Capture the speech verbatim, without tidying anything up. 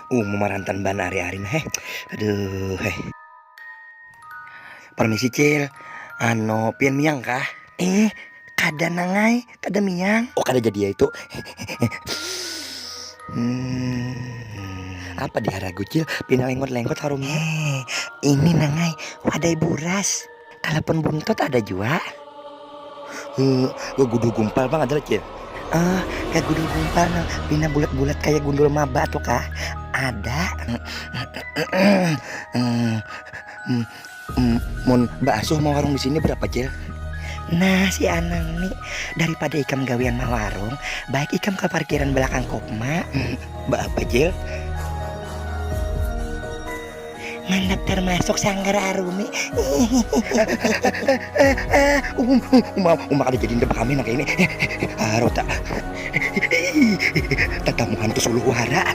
Uh, mamarantan banar ari-ari nah, heh. Aduh, heh. Permisi, Cil. Anu, pian miang kah? Eh, kada, Nang ai, kada miang. Oh, kada jadi ya itu. Hmm. Apa diharagu, Cil? Pina lengkot-lengkot harumnya. Eh, ini, Nang ai, wadai buras. Kalapan buntut ada jua. Eh, gaguduh gumpal pang ada lah, Cil. Eh, gaguduh gumpal nang pina bulat-bulat kaya gundul maba tu kah? Ada. Eh, mm, mm, mun baasuh ma warung di sini berapa, Cil? Nah, si Anang ni, daripada ikam gawian ma warung, baik ikam ka parkiran belakang Kopma. Hmm, baapa, Cil? Mandaftar masuk Sanggar Arumi. Eh, eh, eh, um, um, uma, uma kada jadi ndep kami nang ini. Harau tak. Tatamu hantu suluh wara.